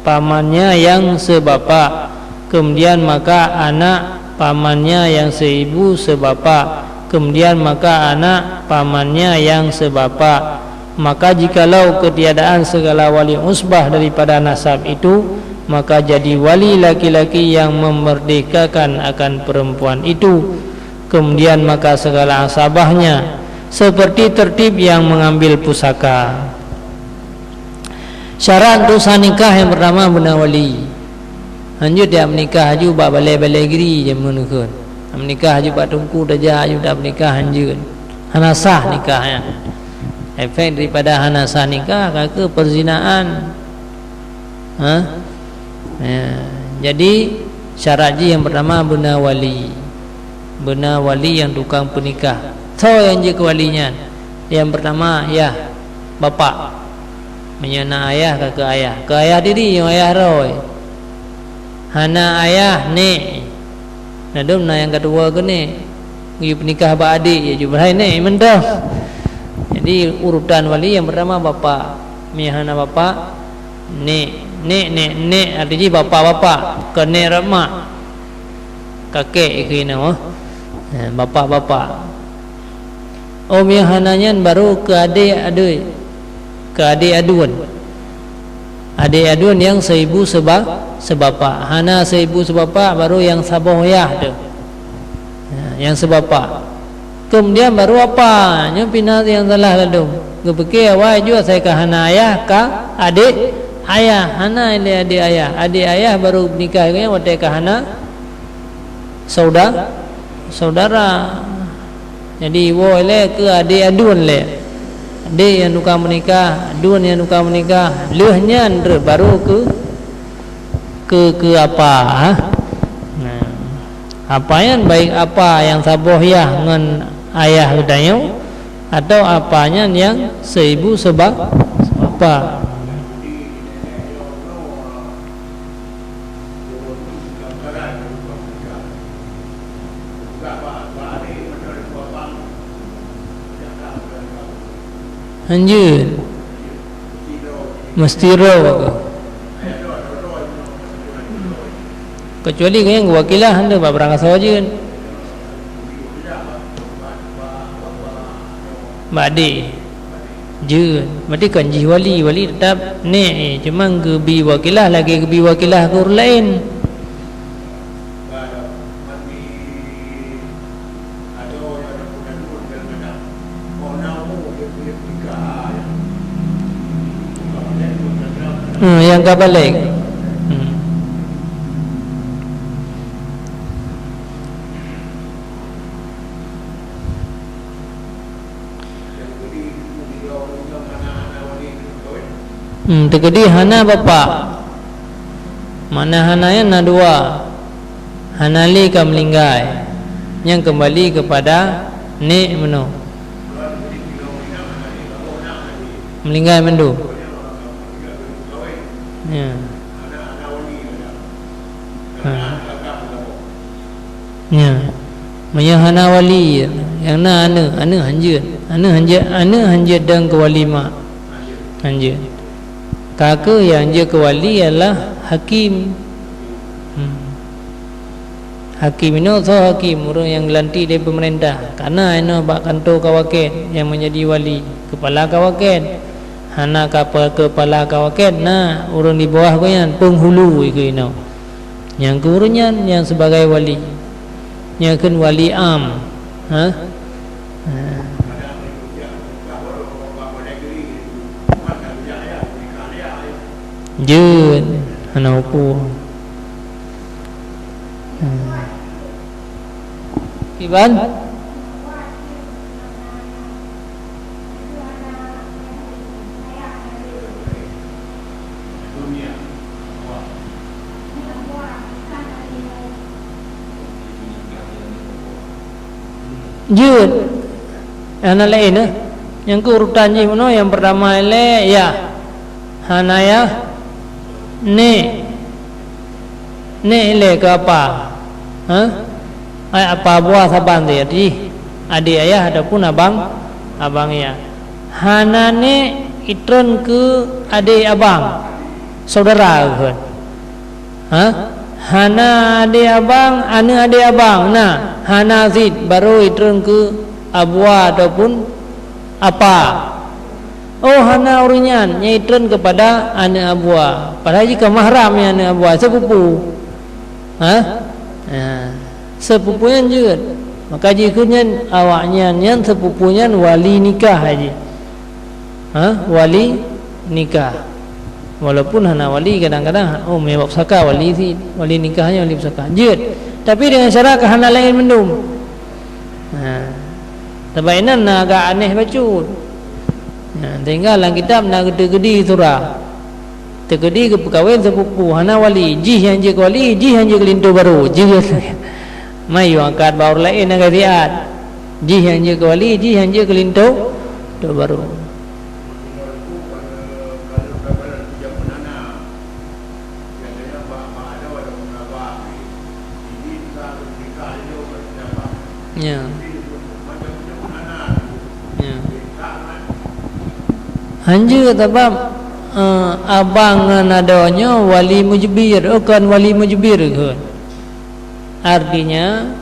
pamannya yang sebapak, kemudian maka anak pamannya yang seibu sebapak, kemudian maka anak pamannya yang sebapak. Maka jikalau ketiadaan segala wali usbah daripada nasab itu, maka jadi wali laki-laki yang memerdekakan akan perempuan itu, kemudian maka segala asabahnya, seperti tertib yang mengambil pusaka. Syarat untuk sah nikah yang pertama beuna wali. Hanjeuet jak meunikah aju bak balée-balée giri jameun kheun. Meunikah aju bak teungku tajak aju, tak meunikah hanjeuet. Hana sah nikah nyan. Efek daripada hana sah nikah ka keuh perzinaan. Ha? Ya, jadi syarat jih yang pertama beuna wali. Beuna wali yang tukang peunikah. Soe nyang jeuet keu wali nyan? Yang pertama, yah, bapak. Meunyoe na ayah, ka keu ayah. Keu ayah diri, nyoe ayah roe. Hana ayah, nek. Na dum na nyang ka tuwoe keu nek. Geuyue peunikah bak adek, ya jubrai nek mantong. Jadi urutan wali yang pertama bapak. Meunyoe hana bapak, nek, nek, nek, nek, arti jih bapak-bapak, kon nek rot mak. Kakek keu inoe. Ha, bapak-bapak. Om nyang hana nyan baru keu adek adui. Keu adek aduen. Adek aduen nyang seibu seba-, sebapak. Hana seibu sebapak, baru nyang saboh yah tu. Ha, nyang sebapak. Kemudian baru apa? Nyoe pih na nyang salah ladum. Geupike awai jua asai ka hana ayah, ka adek ayah. Hana ilée adek ayah. Adek ayah baru nikah nyan watée ka hana sauda-, saudara. Jadi, woe lé keu adek aduen lé. Adek nyang tukang meunikah, aduen nyang tukang meunikah, lheueh nyan trok baru keu, keu, keu apa, ha? Nah. Apa nyan, baik apa nyang saboh yah ngon ayah geutanyoe, atawa apa nyan nyang seibu seba-, sebapa. Hanjeuet. Meusti droe. Keucuali gobnyan geuwakilah, hana bak barangkasoe jeuet. Bak adék. Jeuet. Berarti kon jih wali, wali teutap nék, eh, cuma geubi wakilah, lagée geubi wakilah keu ureuëng laén. Hmm, nyang ka balek. Hmm. Hmm, teukeudi hana bapak. Makna hana nyan na dua. Hana lé ka meulinggai. Nyang keumbali keupada nék meunoe. Meulinggai mandum. Ya. Ha. Nyan. Meunyoe hana wali, nyang na aneuëk, aneuëk hanjeuet. Aneuëk hanjeuet, aneuëk hanjeuet dong keu wali mak. Hanjeuet. Ka kheueh nyang jeuet keu wali adalah hakim. Hmm. Hakim inoe soe hakim, ureuëng nyang geulantik lé peumeurintah. Ka na inoe bak kantô kawaken nyang meunjadi wali, keupala kawaken. Hana ka-, keupala kawaken, na ureuëng di bawah gobnyan, peunghulu keu inoe. Nyang keu ureuëng nyan nyang sibagai wali. Nyan kheun wali am. Ha? Ha. Jeuet, hana upu. Ha. Kiban? Jeuet. Hana laén, eh. Nyang keu urutan jih meunoe, nyang peurtama ilée yah. Hana yah. Nék. Nék ilée keu apa? Ha? Ai apa buah saban teuh jih? Adé ayah ataupun abang, abang yah. Hana nék itreun keu adé abang, saudara kheun. Ha? Hana adé abang, aneuëk adé abang, na, hana cit, barô itreun keu abua ataupun apa. Oh, hana ureuëng nyan, nyan itreun keupada aneuëk abua. Padahai jih ka mahram nyan aneuëk abua, seupupu. Ha? Ha. Seupupu nyan jeuet. Maka jikheun nyan awaknyan nyan seupupu nyan wali nikah jih. Ha? Wali nikah. Walaupun hana wali kadang-kadang, oh, meubab saka wali cit, wali nikah nyan wali pusaka. Jeuet. Tapi deungon syarat ka hana laén mandum. Ha. Sabab inan na agak aneh bacut. Ha, tinggai lam kitab na geuteukeudi surah. Teukeudi geupeukawen seupupu, hana wali, jih nyang jeuet keu wali, jih nyang jeuet keu linto barô, jeuet. Mayueng akad bak ureuëng laén nyang ka siat. Jih nyang jeuet keu wali, jih nyang jeuet keu linto, linto barô. Ya. Ya. Hanjeuet sabab, eh, abang ngon adoe nyoe wali mujbir, oh, kon wali mujbir kheun. Artinya,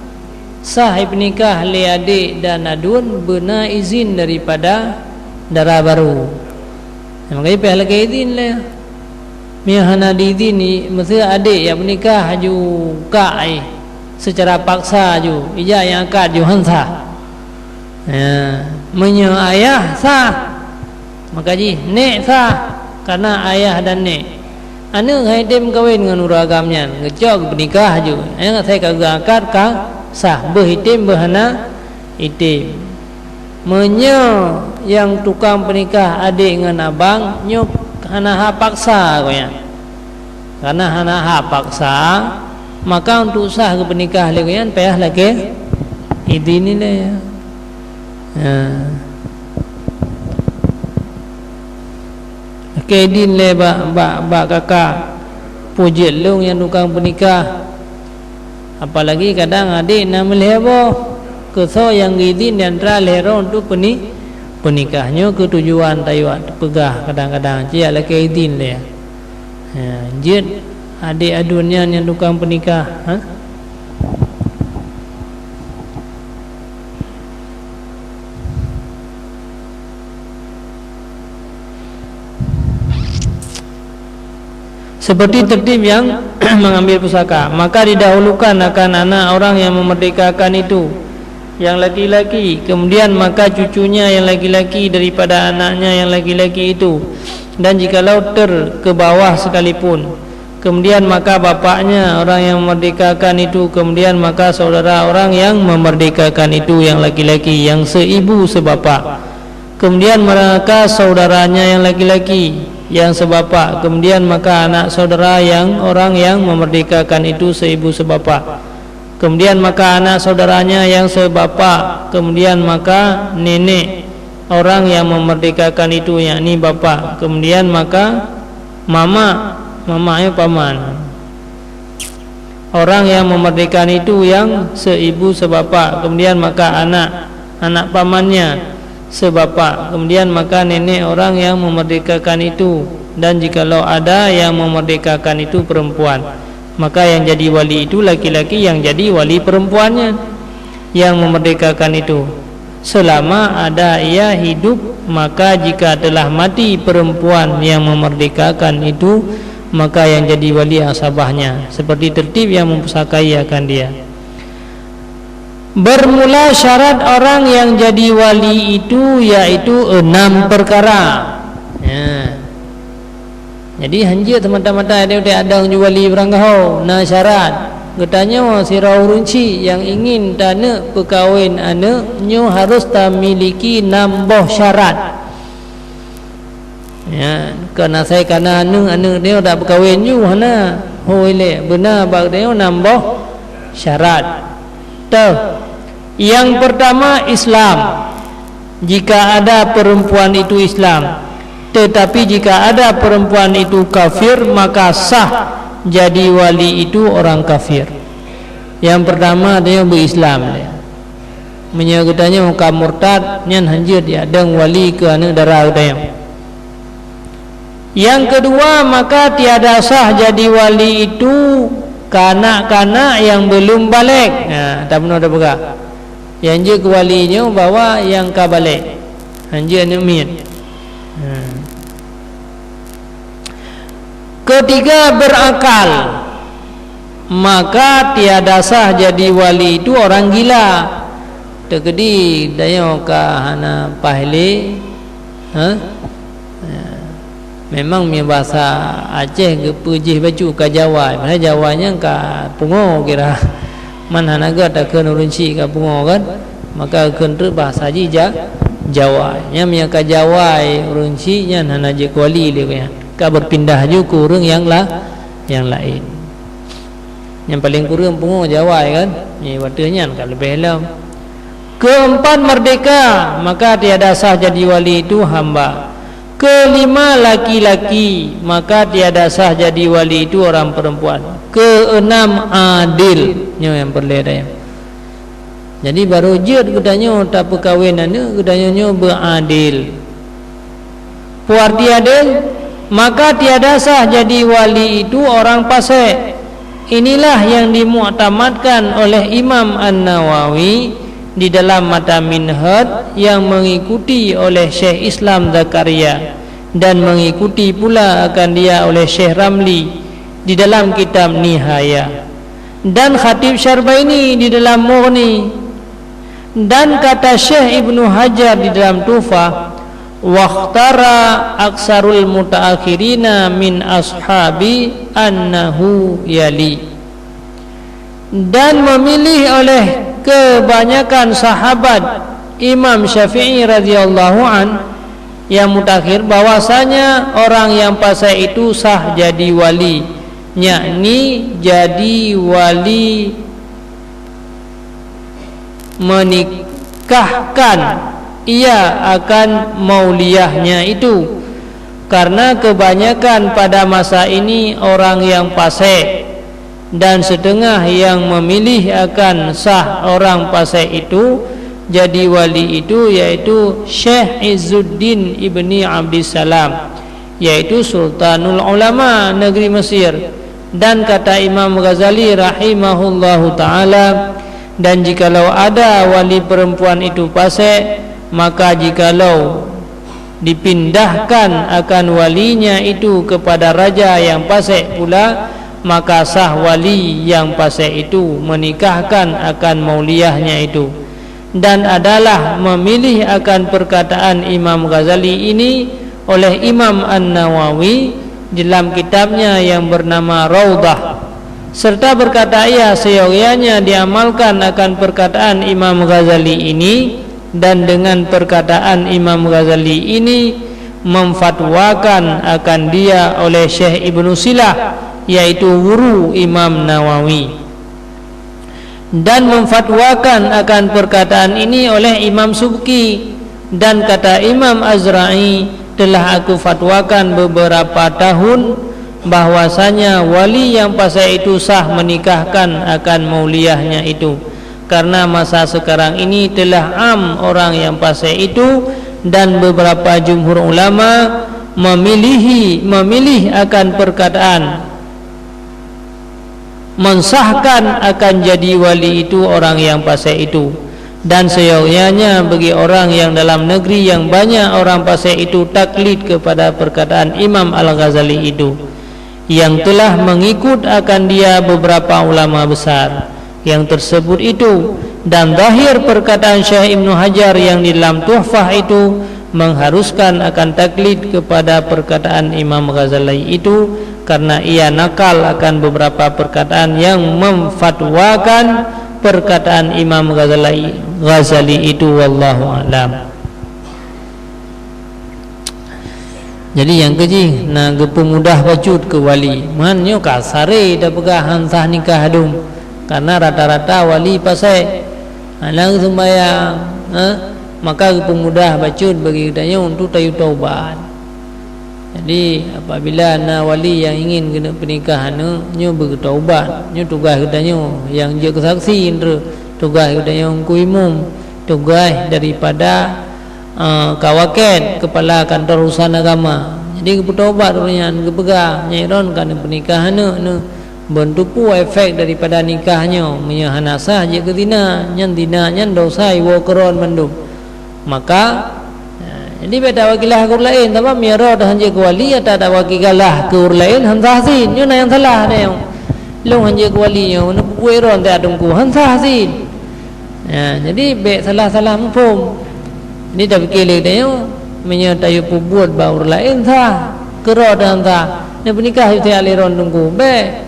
sah ipeunikah lé adék dan aduen beuna izin daripada dara barô. Maka jih pih lakée izin lé. Meunyoe hana diizini, meuseu adék nyang peunikah laju kak jih seucara paksa laju, ijak nyang akad laju han sah. Ya, meunyoe ayah sah, maka jih nék sah, kareuna ayah dan nék. Aneuëk han item kawen ngon ureuëng agam nyan, geucok geupeunikah laju. Nyang asai ka geuakad ka sah, beuh item beuh hana item. Meunyoe nyang tukang peunikah adék ngon abang, nyoe hana hak paksa gobnyan. Kareuna hana hak paksa, Maka untuk sah geupeunikah lé gobnyan payah lakée idin ilée. Ha. Lakée idin lé bak, bak, bak kakak, peue jeuet lôn nyang tukang peunikah. Apalagi kadang adék na meulhée boh, keu soe nyang geuidin di antara lhée droe untuk peuni-, peunikah. Nyoe keuh tujuan tayue peugah kadang-kadang, cit jak lakée idin lé. Ha, jeuet adék aduen nyan nyang tukang peunikah, ha? Seperti tertib yang mengambil pusaka, maka didahulukan akan anak orang yang memerdekakan itu yang laki-laki, kemudian maka cucunya yang laki-laki daripada anaknya yang laki-laki itu, dan jikalau ter ke bawah sekalipun, kemudian maka bapaknya orang yang memerdekakan itu, kemudian maka saudara orang yang memerdekakan itu yang laki-laki yang seibu sebapak, kemudian maka saudaranya yang laki-laki yang sebapak, kemudian maka anak saudara yang orang yang memerdekakan itu seibu sebapak, kemudian maka anak saudaranya yang sebapak, kemudian maka nenek orang yang memerdekakan itu, yakni bapak, kemudian maka mamak, mamaknya paman. Orang yang memerdekakan itu yang seibu sebapak, kemudian maka anak, anak pamannya sebapak, kemudian maka nenek orang yang memerdekakan itu, dan jikalau ada yang memerdekakan itu perempuan, maka yang jadi wali itu laki-laki yang jadi wali perempuannya yang memerdekakan itu. Selama ada ia hidup, maka jika telah mati perempuan yang memerdekakan itu, maka yang jadi wali asabahnya, seperti tertib yang mempusakai akan dia. Bermula syarat orang yang jadi wali itu yaitu enam perkara. Ya. Jadi, hanjeuet semata-mata ada, ada adong ju wali barangkaho, na syarat. Geutanyoe sidroe ureuëng chik nyang ingin taneuk peukawen aneuëk nyoe harus tamiliki nam boh syarat. Ya, kon asai kana aneuëk, aneuëk nyoe dak peukawen ju, hana. Hôi lé, beuna bak geutanyoe nam boh syarat. Teuh. Yang pertama, Islam. Jika ada perempuan itu Islam, tetapi jika ada perempuan itu kafir, maka sah jadi wali itu orang kafir. Yang pertama, dia beu-Islam dia. Meunyoe geutanyoe ka murtad, nyan hanjeuet ya dong wali keu aneuëk dara geutanyoe. Yang kedua, maka tiada sah jadi wali itu kanak-kanak yang belum baligh. Nah, tak pernah ada peugah. Yang jeuet keu wali nyoe bahwa yang ka baligh. Hanjeuet aneuëk miet. Nah. Ketiga, berakal. Maka tiada sah jadi wali itu orang gila. Teukeudi tanyoe ka hana paih lé, ha? Ya. Memang meunyoe bahasa Aceh geupeujih bacut ka jawai, padahai jawai nyan ka pungo kira. Man hana gét takheun ureuëng chik ka pungo kan? Maka kheun treuk bahasa jih ja-, jawai. Nyan meunyoe ka jawai ureuëng chik nyan hana jeuet keu wali lé nyan. Ka berpindah ju keu ureuëng nyang la-, nyang laén. Nyang paleng kureueng pungo jawai kan? Nyan watée nyan ka leubeh lom. Keempat, merdeka, maka tiada sah jadi wali itu hamba. Kelima, laki-laki, maka tiada sah jadi wali itu orang perempuan. Keenam, adil. Nyoe nyang peureulée dayah. Jadi, barô jeuet geutanyoe tapeukawen aneuëk, geutanyoe nyoe beuadil. Peue arti adil? Maka tiada sah jadi wali itu orang fasik. Inilah yang dimuktamadkan oleh Imam An-Nawawi di dalam Matan Minhaj, yang mengikuti oleh Syekh Islam Zakaria dan mengikuti pula akan dia oleh Syekh Ramli di dalam kitab Nihayah. Dan Khatib Syarbaini di dalam Mughni, dan kata Syekh Ibnu Hajar di dalam Tuhfah, "Wakhtara aksarul mutaakhirina min ashabi annahu yali." Dan memilih oleh kebanyakan sahabat Imam Syafi'i radhiyallahu an yang mutakhir bahwasanya orang yang fasik itu sah jadi wali. yakni jadi wali menikahkan ia akan mauliyahnya itu. Karena kebanyakan pada masa ini orang yang fasik, dan setengah yang memilih akan sah orang fasik itu jadi wali itu, yaitu Syekh Izzuddin ibni Abdissalam, yaitu Sultanul Ulama negeri Mesir. Dan kata Imam Ghazali rahimahullahu ta'ala, dan jikalau ada wali perempuan itu fasik, maka jikalau dipindahkan akan walinya itu kepada raja yang fasik pula, maka sah wali yang fasik itu menikahkan akan mauliyahnya itu. Dan adalah memilih akan perkataan Imam Ghazali ini oleh Imam An-Nawawi dalam kitabnya yang bernama Raudhah, serta berkata ia, seyogyanya diamalkan akan perkataan Imam Ghazali ini, dan dengan perkataan Imam Ghazali ini memfatwakan akan dia oleh Syekh Ibnu Silah, yaitu guru Imam Nawawi, dan memfatwakan akan perkataan ini oleh Imam Subki. Dan kata Imam Azra'i, telah aku fatwakan beberapa tahun bahwasanya wali yang fasik itu sah menikahkan akan mauliyahnya itu, karena masa sekarang ini telah am orang yang fasik itu, dan beberapa jumhur ulama memilihi memilih akan perkataan mensahkan akan jadi wali itu orang yang fasik itu. Dan seyogyanya bagi orang yang dalam negeri yang banyak orang fasik itu taklid kepada perkataan Imam Al-Ghazali itu, yang telah mengikut akan dia beberapa ulama besar yang tersebut itu. Dan zahir perkataan Syekh Ibnu Hajar yang di dalam Tuhfah itu mengharuskan akan taklid kepada perkataan Imam Ghazali itu, karena ia nakal akan beberapa perkataan yang memfatwakan perkataan Imam Ghazali, Ghazali itu. Wallahu a'lam. Jadi nyang keujih na geupeumudah bacut keu wali. Man nyoe ka sare tapeugah han sah nikah dum, karena rata-rata wali fasik. Hana geusumbayang, eh? Maka geupeumudah bacut bagi geutanyoe untuk tayue taubat. Jadi apabila na wali nyang ingin keuneuk peunikah aneuk, nyoe beugeutaubat. Nyoe tugaih geutanyoe nyang jeuet keu saksi, tugaih geutanyoe Teungku Imum, tugaih daripada eh, kawaket kepala kantor urusan agama. Jadi geupeutobat ureuëng nyan, geupeugah, "Nyan droen ka neupeunikah aneuk neuh." Beuneuteupeu efek daripada nikah nyoe, meunyoe hana sah jeuet keu zina, nyan zina nyan dosa iwoe keudroe mandum. Maka, eh, jadi bék tawakilah keu ureuëng laén, sabab meunyoe droe han jeuet keu wali, ata tawakilah keu ureuëng laén, han sah zin. Nyoe na nyang salah nyoe. Lôn han jeuet keu wali nyoe, neupeubuet droen teuh teungku, han sah zin. Ya, jadi bék salah-salah muphom. Jadi tapike lé tanyoe, meunyoe tayue peubuet bak ureuëng laén sah, keudroe dan sah, neupeunikah yue lé droen teungku, bék.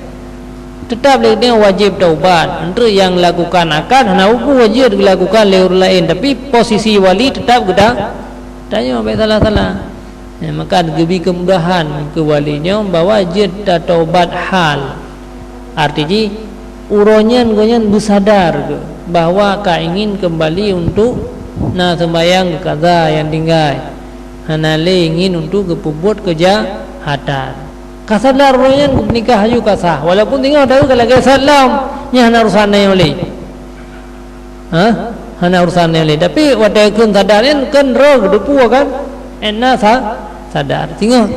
Teutap lé tanyoe wajéb taubat. Menteri nyang lakukan akad hana upu wajéb dilakukan lé ureuëng laén, tapi posisi wali teutap geuda-, tanyoe bék salah-salah. Nah, maka geubri keumudahan keu wali nyoe bahwa jeuet tataubat hal. Arti jih, uroe nyan gobnyan beusadar geuh bahwa ka ingin keumbali untuk na seumbahyang geukaza nyang tinggai, hana lé ingin untuk geupeubuet keujahatan. Ka sadar uroe nyan geupeunikah laju ka sah, walaupun singoh taeu ka lagée sat lom, nyan hana urusan nyoe lé. Hah? Hana urusan nyan lé. Tapi watée kheun sadar nyan kan roh geudupu kan? Enna sa-, sadar. Singoh.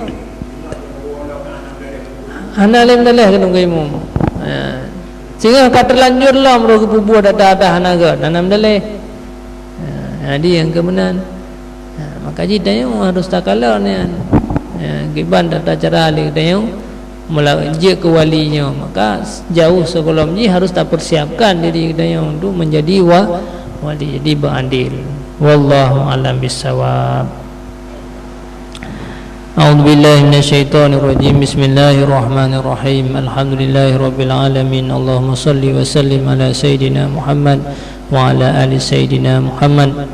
Hana lé meudaleh keu Teungku Imum. Ha. Singoh ka teulanjur lom roh geupeubuet ata-ata hana gét, hana meudaleh. Ha, jadi nyang keu meunan. Ha, maka jih tanyoe harôh takalon nyan. Ha, kiban tata cara lé tanyoe. Mula jeuet keu wali nyoe, maka jauh sigohlom jih harôh tapersiapkan diri geutanyoe untuk menjadi wa-, wali, jadi beuadil. Wallahu a'lam bissawab. A'udzubillahi minasyaitonirrajim. Bismillahirrahmanirrahim. Alhamdulillahirabbil alamin. Allahumma shalli wa sallim ala sayyidina Muhammad wa ala ali sayyidina Muhammad.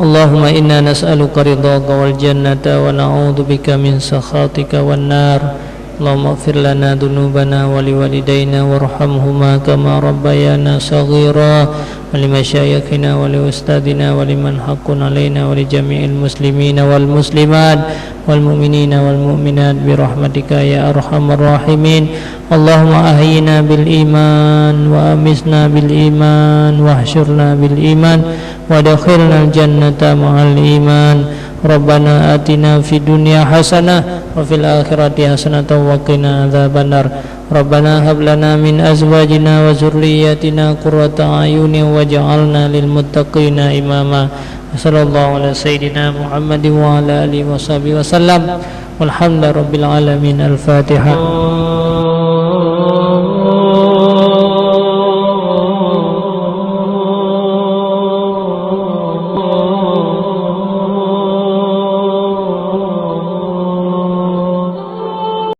Allahumma inna nas'aluka ridhaka wal jannata wa na'udzubika min sakhatika wan nar. اللهم اغفر لنا ذنوبنا ولوالدينا وارحمهما كما ربيانا صغيرا، ولمشايخنا ولأستاذنا ولمن حق علينا ولجميع المسلمين والمسلمات والمؤمنين والمؤمنات برحمتك يا أرحم الراحمين. اللهم أحينا بالإيمان وأمتنا بالإيمان واحشرنا بالإيمان وأدخلنا الجنة مع الإيمان. ربنا آتنا في الدنيا حسنة وفي الآخرة حسنة وقنا عذاب النار. ربنا هب لنا من أزواجنا وذرياتنا قرة أعين واجعلنا للمتقين إماما. وصلى الله على سيدنا محمد وعلى آله وصحبه وسلم. والحمد لله رب العالمين. الفاتحة.